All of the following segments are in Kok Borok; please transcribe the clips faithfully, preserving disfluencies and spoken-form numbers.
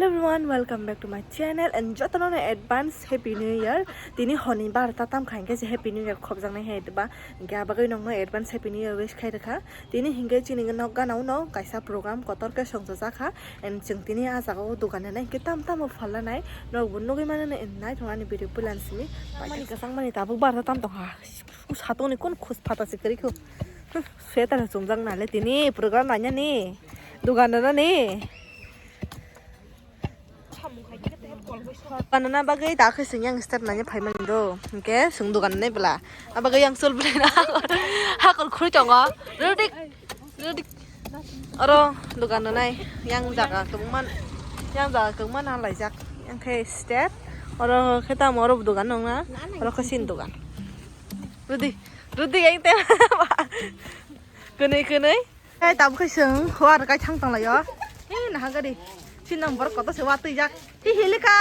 Hello everyone, welcome back to my channel and jotono no advance happy new year. Tini honi bar ta tam khain kaisa happy new year khobjaknai hai ba, hingke abagwi nokno advance happy new year wish khai rwkha. Tini hingke chini nok gana uno kaisa program kotor ke songchajak kha and chwng tini ah jaga o dogan nai hingke tam tamo phalna nai nok bo nugwi mano nai thong ani video puila simi. Mani kwchang mani tabuk bar ta tam tong kha. Satoni kun khus phata se kwrwi kho. Sweater chumjak nale tini program nanya ni. Dogan nana ni. Dogan nana bagwi ta khe sing yang step nanya phai mani do. Hingke sing dogan nai bela. Abagwi yang sul bela. Hakol khuri tongo. Ready. Ready. Oro dogan nai yang jaga kwbangma yang jaga kwbangma nang laijak. Yang khe step. Oro khe tamo oro dogan nong na. Oro khe sin dogan. Rudi, Rudi yang te. Kwnwi kwnwi. Kai tabuk khe seng, hua rwkai thang tong lai o. Eh, naha gari. Sin nang borok koto se watwi jak. Hi hilika.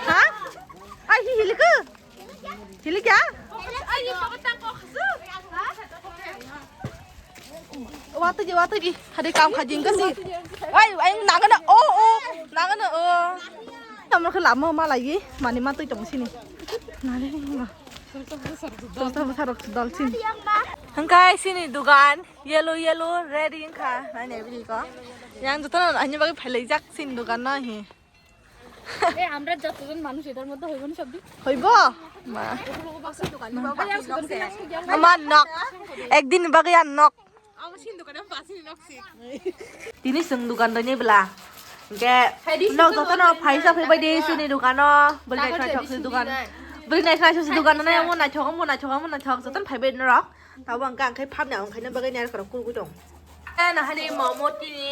Ha? Ai hi hilika. Hilika? Watwi di, watwi di. Hadi kam kha jing kasi. Ai, ai nagana. Oh, oh. Nagana. Oh. Tamar khe lama ma lagi. Mani ma twi tong sini. Nani ma. Dol sini. Hingkai sini dogan yellow yellow red wngkha nainai bini ko. Yang jotono ani bagwi phailaijak sini dogan no hi. এই আমরা যতজন মানুষ এটার মধ্যে হইব না সব দিন? হইব? মা। এই এক দোকান আমার নক। একদিন বাগে আর knock. Tini chwng dogan rwni bwla. Hingke nok jotono phaisa phaibai di chini dogano. Bwrwi naithok naithok si dogan. Bwrwi naithok naithok si dogan no omo naithok omo naithok omo naithok jotono phaibai norok. Tabuk ang khe ang khe phapni ang khaina bagwi narwkra kurgwi tong. Eh, nahani momo tini.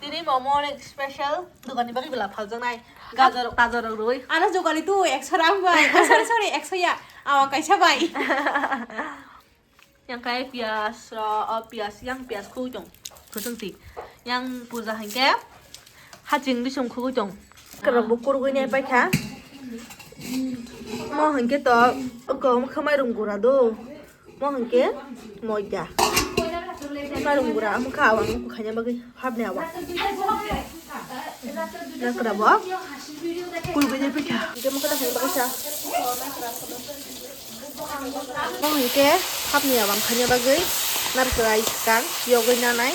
Tini momo ni special dogan ni bagwi bwla phaljaknai. Gajar rok tajar rok rwi. Ano jogani tu ekso rang bai. Oh, sorry, sorry, ekso ya. Awang kaisa bai. Yang kai pias ro, oh, pias, yang pias khugui tong. Khusung ti. Yang puja hingke haching bisung khugui tong. Kerok bo kurgui nai paikha. Mo hingke to, ko khamai rung gura do. Mo hingke moida. Khamai rung gura, amo kha awang khaina bagwi hapni awang. Nakra bo. Kurgui nai paikha. Hingke mo kha hingke bagwi sa. Bo hingke hapni abang khaina bagwi narwkra swkang yogwi nanai.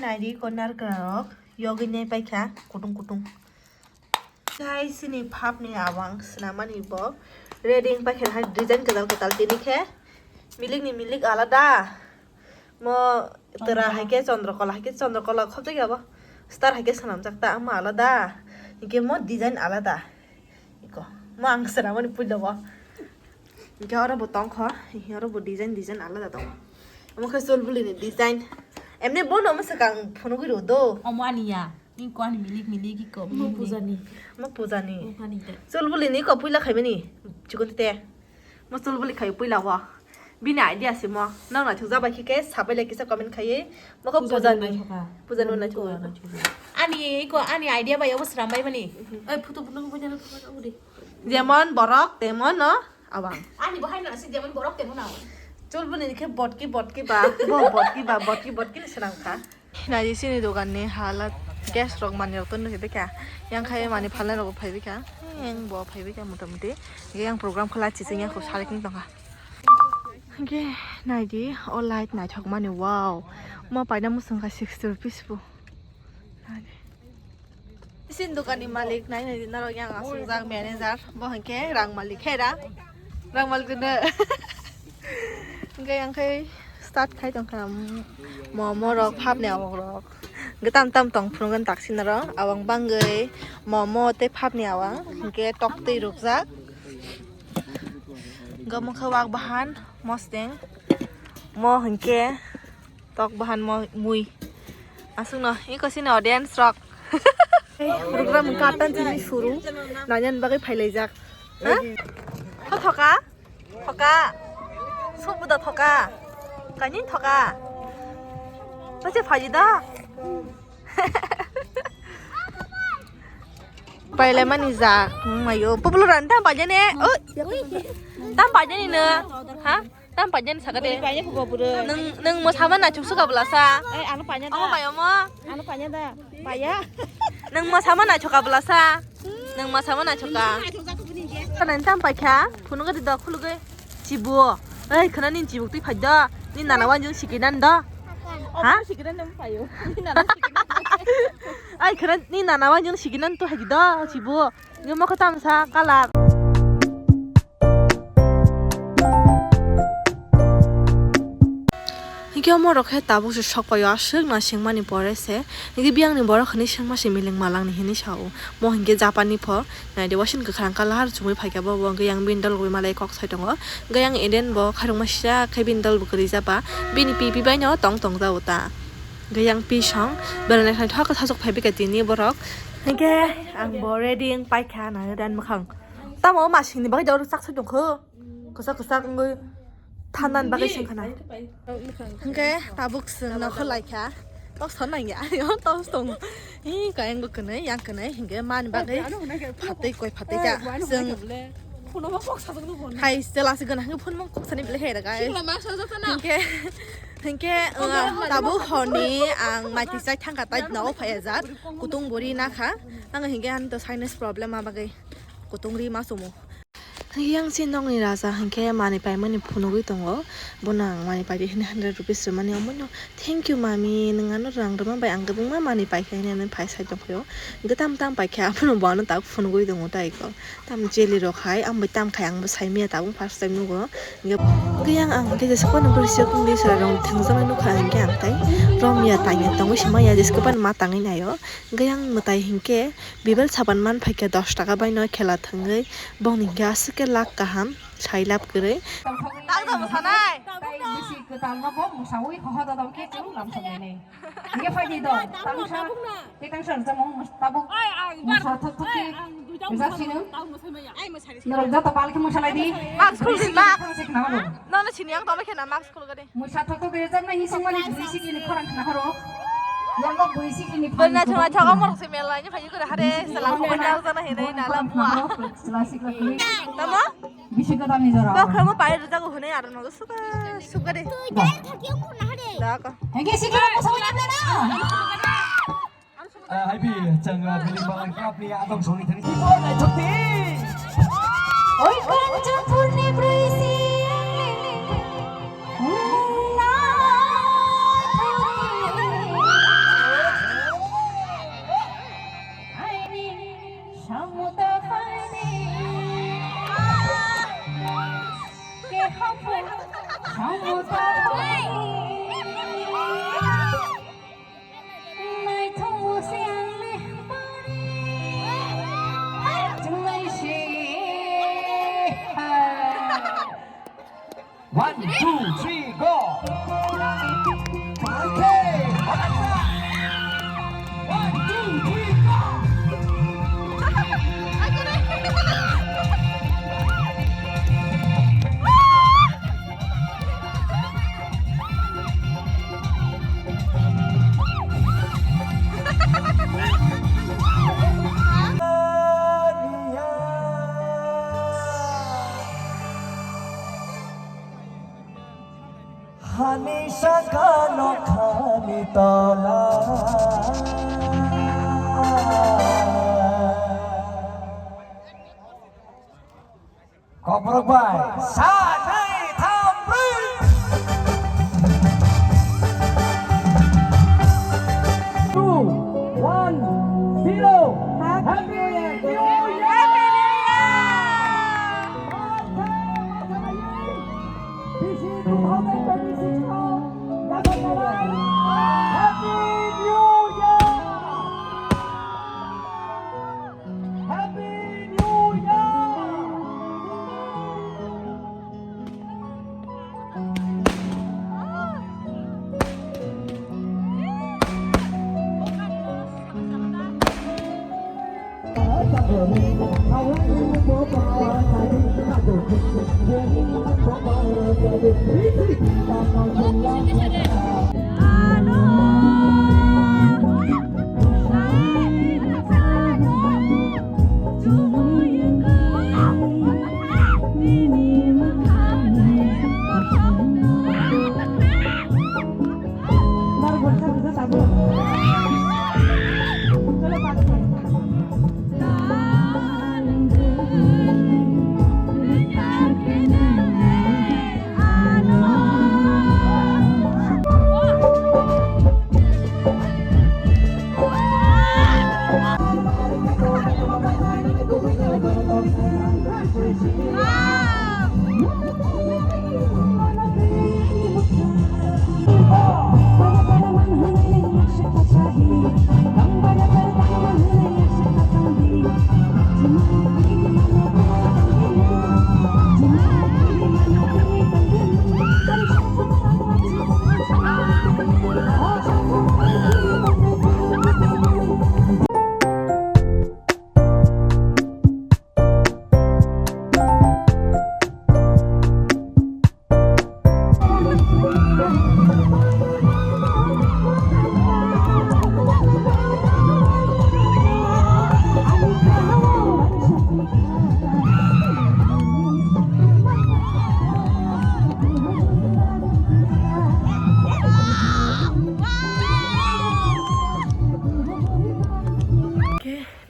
Naidi ko narwkra rok yogwi nai paikha kutung kutung. Sai sini phapni abang swnamani bo ready wng paikha hai design kwtal kwtal tini khe milik ni milik alada. Mo tera hai khe Chandrakala, hai khe Chandrakala khobjak ya bo. Star hai khe swnamjak ta, omo alada. Hingke mo design alada. Iko, mo ang swnamani puila bo. Hingke oro bo tongkho, oro bo design, design alada tongo. Omo khe chulbuli ni design. Emni bono omo swkang phunugwi rw do. Omo ani ya. Iko ani milik milik iko. Omo puja ni. Omo puja ni. Omo ani te. Chulbuli ni iko puila khaimani. Chikon te. Mo chulbuli khai puila o. Bini idea se mo. Nang naithok jak bai khe khe sabai lai kisa comment khaiwi. Mo khe puja ni puja ni. Naithok kha. Puja ni naithok. Ani iko ani idea bai obo sram bai mani. Oi photo photo puja ni thok di. Jemon borok temon no awang. Ani bo hai na se jemon borok temon awang. Chulbuli ni khe botki botki ba. Bo botki ba botki botki ni swnam kha. Naidi sini dogan ni halat gas rok manwi rok toni khe bikha. Yang khai mani phalnai rok phai bikha. Yang bo phai bikha mota moti. Yang program khala chiching yang kho salik ni tongkha. Hingke naidi o light naithok mani wow. Mo paina musung kha sixty rupees bo. Naidi. Isin dokan ni malik nai nai narok yang asung jak manager bo hingke rang malik hera rang malik no hingke yang khe start khai tong kha momo rok phapni awang rok hingke tam tam tong phunukgwi taksi narok awang bangwi momo tei phapni awang hingke tok twi rukjak hingke mokhe wak bahan mosdeng mo hingke. Tok bahan mo mui. Aswkno iko sini audience rok. Program katan sini suru. Nanyan bagwi phailaijak. Ha? Tho thoka? Thoka. Subuda thoka. Kani thoka. Pache phaji da. Paile mani ja. Mayo. Pupulu ran tam paje ne. Oh. Tam paje ni ne. Ha? Tam painani saka de. Painani khugo bwrwi. Nwng, nwng mwsama naithok suka bwlasa. Ei, ano painani da. Omo bai omo. Ano painani da. Paiya. Nwng mwsama naithok ka bwlasa. Nwng mwsama naithok ka. Naithok jak bwni je. Kanani tam paikha. Phunuk di dok khulugwi. Chibu. Ei, khana ni chibu twi phai do. Ni nana wan jung sikinan do. Ha? Sikinan nang paio. Ni nana sikinan. Ai, khana ni nana wan jung sikinan to hai do. Chibu. Ngi mokho tamsa kalak. Hingke omo rok khe tabuk se sok paio aswk na sengmani pore se. Hingke biyang ni borok hinui sengma se miling malang ni hinui sa o. Mo hingke Japan ni pho nai de waising kwkhwrang colour chumui phaikha bo, bo hingke yang bini dol gui malai kok sai tongo. Hingke yang Indian bo khairokma sijak khe bini dol bo kwrwi jaba. Bini pipi bai no tong tong jao ta. Hingke yang pisong belai naithok khe sajak phai bikha tini borok. Hingke ang bo ready wng paikha nai dan mwkhang. Tamo masing ni bagwi dol chak sai tongkho. Kwchak kwchak wngwi thandan bagwi sengkha na. Hingke tabuk chwng nokho laikha. Tok son nangya. Tok tong. Hi kayang bo kwnwi, yang kwnwi. Hingke mani bagwi phatwi koi phatwi ta. Chwng hai chela se gana hingke phone mo kok sani bile hera guys. Hingke, hingke, uh, tabuk horni ang maiti chai thangkha tai nogo phai ajat. Kutung buri nakha. Ang hingke ang to sinus problem a bagwi kutung ri ma sumo. Yang si nokni raja hingke mani paimani phunugui tongo, bono ang mani paidi hini hundred rupees rwmani, omono thank you mami, nwng ano rang rwma bai ang kwbangma mani paikha hini phai sai tongphio, hingke tam tam paikha abono bo ano tak phunugui tongo tai ko, tam jelly rok hai ang bai tam khai ang bo sai manya tabuk first time nugo, hingke yang ang hingke jesukphano bwrwi siyok wngwi chwrai rok thwngjaknai nukha hingke ang tai romya tanya tongwi se manya jesukphano ma tangwi naio, hingke yang mwtai hingke. Bibel saban man phaikha dos taka bai no khela thangwi bongni hingke aswk khe lak kaham sai lab kwrwi. Tei bisi kwtal no bo mwsawi hoho dodom khe chwng lam songmani. Hingke phaidi do, tangsa, tei tangsa rwchapmung mus-, tabuk musa thok thok khe rwjak sino. Norok joto pal khe musalai di. Mask khuldi, mask. Thangsi khna horo. Nono sini yang tongma khe na mask khulgadi. Musa thok thok rwjaknai ni songmani bwrwi sikli ni khorang khna horo. Yang bo bwrwi sikli ni. Bwrwi na chuma choga morok se mel lai ni phai kore hare sala ko na jana hinai na la mua. Sala sikla ni. Tamo? Bisi ko dam ni jora. Ba khamo pai rwjago hinai aro no suka suka de. Da ko. Hengke sikla ko sawai na. Hai bi chang bili bang kap ni adong soni thani. Ibo nai chokti. Oi kang chang phurni brisi. Aini samuta paini. Ke hapu samuta paini. One, two, three, go! Okay. One, two, three, go! Hani saka nokhani tola. Kokborok bai sa, nai, tham, brwi. Two, one, zero. Happy New Year! Happy New Year! Bisi two thousand twenty-six no. Happy New Year! Happy New Year!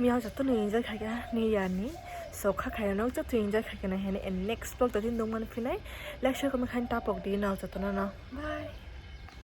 Yang joto no enjoy khaikha ni yani. So kha khaina nok joto enjoy khaikha na hene and next vlog tadi nung man phinai. Like share comment khain tapok di nao joto no no. Bye.